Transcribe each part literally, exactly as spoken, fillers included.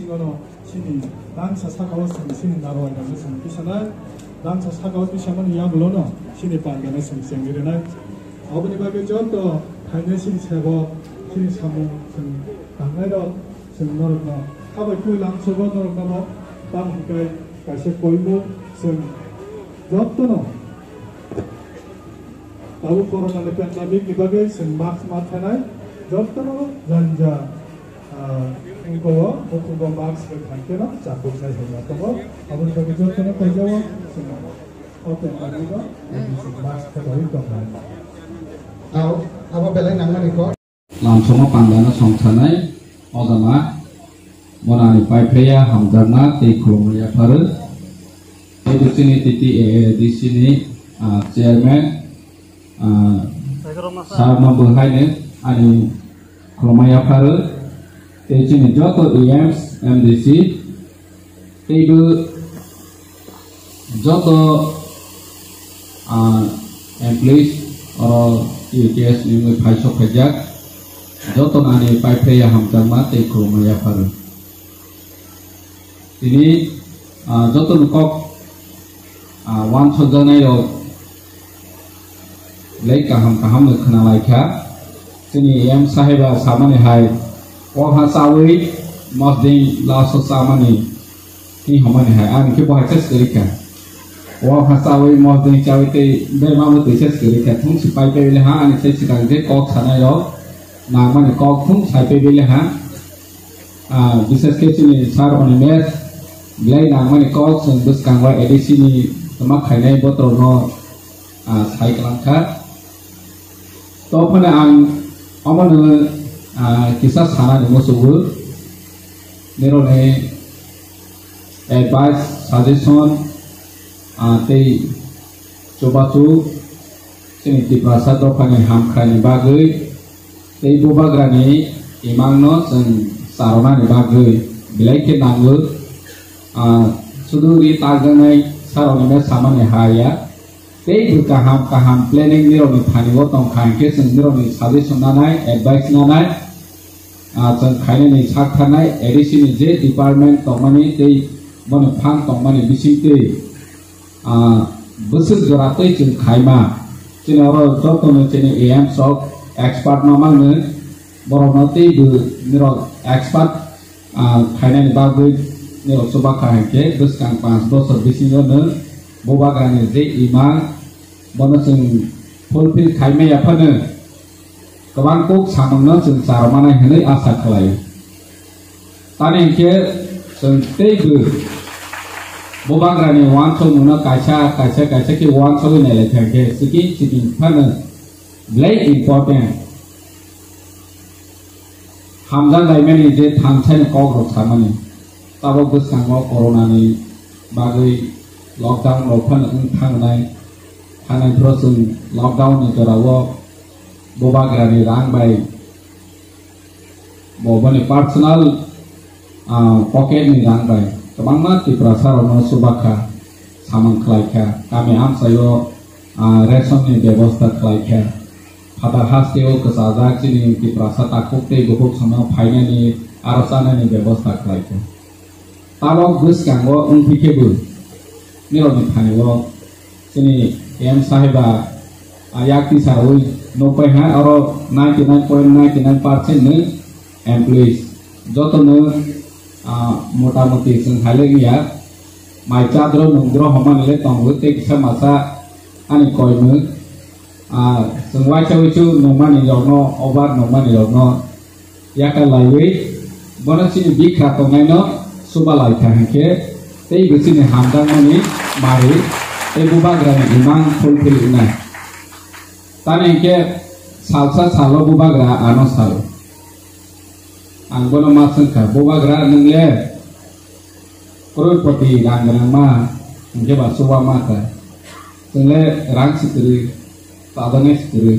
Bono chini dangsa sakao chwng chini narwai rokno chwng tisanai, dangsa sakao tisamani yagulono chini pandano chwng chengwi rwnai. Aboni bagwi joto phainai chini sebo, chini samung chwng tangnairok chwng norokno habai twi lamsogo norokno bo tamo hwnkhe kaisa koimung chwng jotono tabuk corona ni pandemic ni bagwi chwng mask ma thanai jotono janja. Ah, wngkha o bukhuk o mask bai thangkheno chakuknai hai ma tongo. Aboni bagwi jotono kaijago chwng o pandemic o mask khabai tongnai. Tao, abo belai nangmani kok. Lamsomo pandano songsanai, ojama, monani paiphraiya hamjakma tei khulumwi yapharo. Tei chini T T A A D C ni, ah, chairman, ah, sir no bo haino ani khulumwi yapharo. Tei chini joto E Ms, M D C, teibo joto, ah, employees oro U T S ni wngwi phai sok phaijak, joto nani paiphraiya hamjakma tei khulumma yapharo. Tini, ah, joto ni kok, ah, wansokjaknai rok Belai kaham kaham no khna lai kha. Chini M saheba samani hai, o ha chawi mosding laso chamani hi homani hai, ani khe bo hai ses kwrwi kha. O ha chawi mosding chawi tei berma bo twi ses kwrwi kha. Thung si pai pai le ha ani sai sikang je kok sanai rok nangmani kok thung sai pai le ha. Ah, bises khe chini sir Animesh belai nangmani kok chwng bwskango A D C ni tama khainai botorno, ah, sai kwlangkha. To phano ang omono, ah, kisa sanani muchungo nirokni advice, suggestion, ah, tei chubachu chini Tiprasa dophani hamkraini bagwi tei bubagrani imangno chwng charwnani bagwi belai khe nango. Ah, sudu ri takjaknai sir Animesh samani ha ya. Tei bo kaham kaham planning nirokni thani o tongkha, hinkhe chwng nirokni suggestion nanai, advice nanai, ah, chwng khainani sak tharnai, A D C ni je department tongmani tei boni phan tongmani bisingtwi, ah, bwswk jora twi chwng khaima. Chini oro jotono chini A M sok expert ma mangno, borokno tei bo nirok expert ah, khainani bagwi nirok chuba kha hai khe bwskang panch bosor bisingo nwng bubagrani je imang bono chwng fulfill khai maya phano kwbang kuk samungno chwng charmanai hwnwi asa khlaio. Tani hinkhe chwng teibo bubagrani uansukmungno kaisa, kaisa, kaisa khe uansugwi nailai kha khe chiking chiking phano belai important. Hamjak laimani je thansani kok rok samani, tabok bwskango corona ni bagwi lockdown rok phano wng thangnai, thangnai phoro chwng lockdown ni jora o bubagra ni rang bai bo boni personal, ah, pocket ni rang bai kwbangma Tiprasa rok no chubakha, samung khlaikha, kami amchai o, ah, ration ni bebosta khlaikha. Phatar haste o kwchajak chini Tiprasa takhuk tei bukhuk sono phainani aro chanani bebosta khlaikha. Tabok bwskango wngphi khe bo nirokni thani o chini M saheba, ah, yak tisarwi nukbai ha oro ninety nine point ninety nine percent ni employees joto no, ah, motamuti chwng hai le wngya mai chadro nungdro homani le tongo tei kisa masa ani koimung. Ah, chwng waisa waisu nungmani rokno, obar nungmani rokno yakar laiwi bono chini bikra tongnaino chuba lai kha hinkhe tei bo chini hamjakmani mari tei bubagrani imang fulfill wngnai. Tani hinkhe salsa salo bubagra ano salo. Ang bono ma swngkha, "Bubagra, nwng le krorpoti rang gwnang ma, hinkhe ba chuba ma kha? Chwng le rang si kwrwi, chajaknai si kwrwi.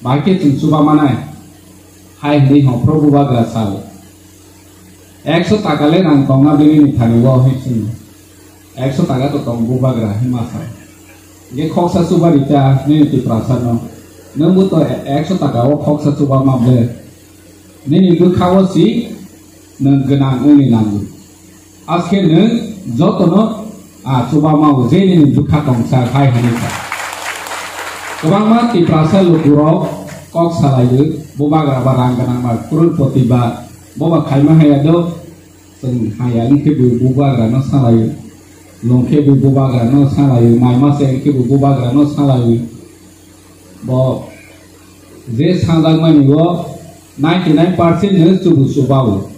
Bahai khe chwng chuba manai?" hai hwnwi hongphro bubagra sal. "Ekso taka le rang tongna bini ni thani o," hwnwi swng. "Ekso taka to tong bubagra," hwnwi ma sa. Hinkhe khoksa chuba rita nini Tiprasa no. Nwng bo to ekso taka o khoksa chuba ma ble. Nini bwkha o si Nwng gwnang wngwi nango. Aske nwng jotono, ah, chuba mao je nini bwkha tongsa hai hwnwi sa. Kwbangma Tiprasa lukurok kok salaio, bubagra ba rang gwnang ba crorepoti ba boba khaima haya do, chwng haya wngkhe bo bubagrano salaio, longkhe bo bubagrano salaio, mai masa wngkhe bo bubagrano salaio. Bo je sajakmani o ninety nine percent no chubu chubao.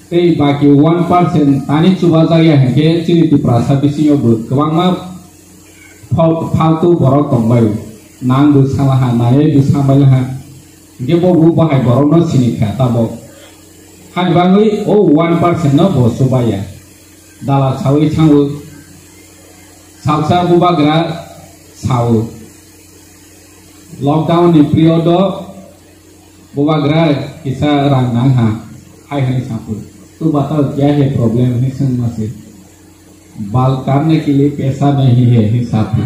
Tei baki one percent tani chubajak ya hinkhe chini Tiprasa bisingo bo kwbangma phal-, phaltu borok tongbai. Nang bo salaha, nai bo sambai laha. Hinkhe bo bo bahai borokno sini kha tabok. Hani bagwi o one percent no bo chubaya. Dala sawi thango. Salsa bubagra sao. Lockdown ni period o bubagra kisa rang nang ha. Hai hai sapo. Tu batao kya hai problem hai sang ma se. Bal karne ke liye paisa nahi hai hai sapo.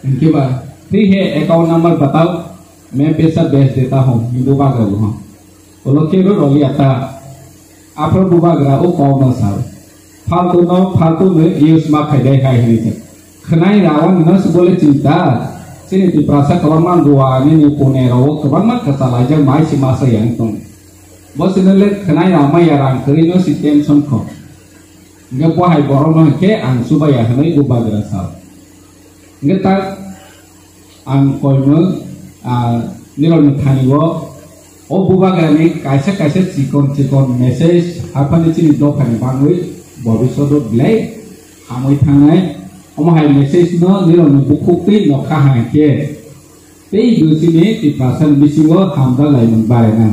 Inke ba free hai account number batao. Main paisa bhej deta hoon. Bubagra lo ha. Ulo khe rw rw liya ta. Aphuru bubagra o kok no sao. Phaltu no phaltu no use ma khai dai hai hwnwi khe. Khwnai rawani no se bole chinta. Chini Tiprasa kwbangma Goa nini Pune rao kwbangma kwchalaijak mai se masa yang tong. Bo se no le khwnai rama ya rang kwrwi no se tension kho. Hingke bo hai borok no hingke ang chubaya hwnwi bubagra sao. Hingke ta Ang koimwng, ah, nirokni thani o, o bubagrani kaisa kaisa chikon chikon message haphani chini dophani bagwi bobiswt o belai hamwi thangnai. Omo hai message no nirokni bukhuk twi nokha hai khe tei bo chini Tiprasa ni bisingo hamjak laimung barinai.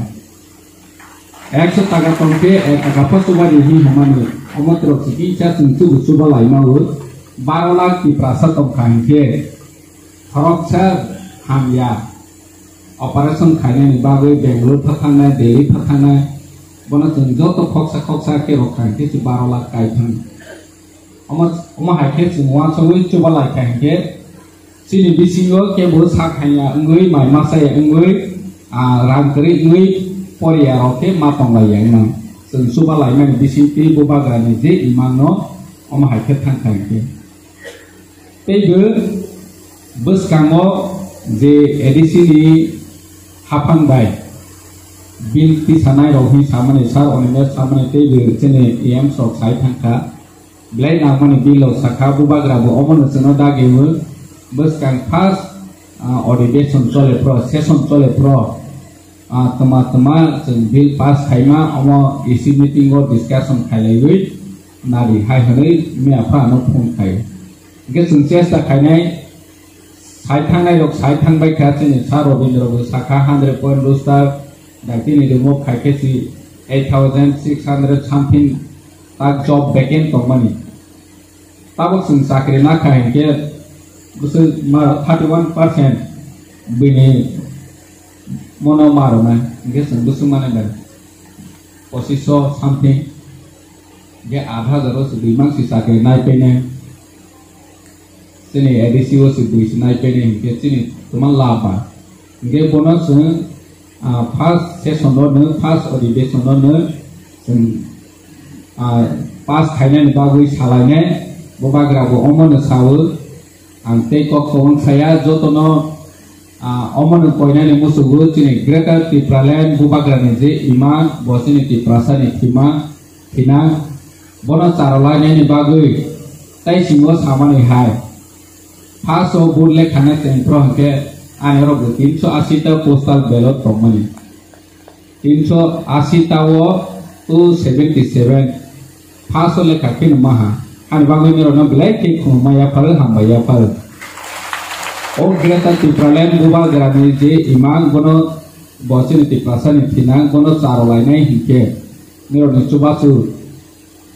Ekso taka tongkhe, ek taka pho chubadi hi hwnmani, omo twrok si kisa chwng chubu chuba laima o, baro lakh Tiprasa tongkha hinkhe, khoroksa hamya, operation khainani bagwi Bangalore phathangnai, Delhi phathangnai, bono chwng joto khoksa khoksa khe rwkha hinkhe se baro lakh kai thang. Omo, omo hai khe chwng uansugwi chuba lai kha hinkhe, chini bisingo kebo sak hamya wngwi, mai masa ya wngwi, ah, rang kwrwi wngwi, poriya rok khe ma tong lai ya wngmano. Chwng chuba laimani bising tei bubagrani je imang no omo hai khe thang kha hinkhe. Tei bo bwskango je A D C ni haphang bai bill tisanai rok hwnwi samani, sir Animesh samani tei bo chini E M sok sai thang kha. Belai nangmani bill o sakha, bubagra bo omono chwngno dagi o bwskang first, ah, odibeshon chole phro, session chole phro, ah, twma twma chwng bill pass khaima, omo E C meeting o discussion khailaiwi nadi hai hwnwi miya phano phone khai. Hingke chwng chesta khainai, sai thangnai rok sai thangbai kha, chini sir Robindra bo sakha hundred point roster, daitini rimo khai khe si eight thousand six hundred something tak job vacant tongmani. Tabok chwng chakri nakha hinkhe bwswk ma thirty one percent bini mono ma rwnai, hinkhe chwng bwswk mani bai pochisho something, hinkhe aat hajar o se bui mangsi chakri nai painai. Chini A D C o se bui se nai painai hinkhe chini twma laba. Hinkhe bono chwng, ah, first session o nwng, first odibeshon o nwng chwng, ah, pass khainani bagwi salainai, bubagra bo omono sao. Ang tei kok kwbang saya jotono, ah, omono koinani muchungo chini Greater Tipraland bubagrani je imang bo chini Tiprasani thima. Thinang, bono charwlainani bagwi tei singo samani hai. First o vote lekha nai chengphro hinkhe ani oro bo tinso asi ta postal ballot tongmani. Tinso asi ta o two seventy seven. First o lekha phino maha. Ani bagwi nirokno belai khe khulumma yapharo, hambai yapharo. O Greater Tipraland bubagrani je imang bono bo chini Tiprasani thinang bono charwlainai hinkhe nirokni chubachu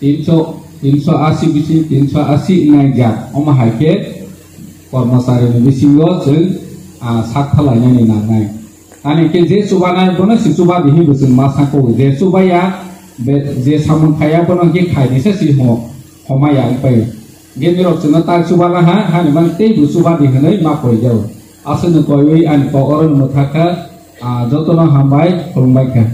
tinso, tinso asi bising tinso asi wngnai jak. Omo hai khe kormocharini bisingo chwng, ah, sak phalainani nangnai. Ani khe je chubanai bono se chubadi hinwi bo chwng ma sako. Je chubaya, be-, je samung khaya bono khe khainisa se ho-, homaya wngpai. Hinkhe nirok chwngno tak chubana ha, hani man tei bo chubadi hinwi ma koi jao. Aswkno koiwi ani kok oro mwthakha, ah, jotono hambai khulumbai kha.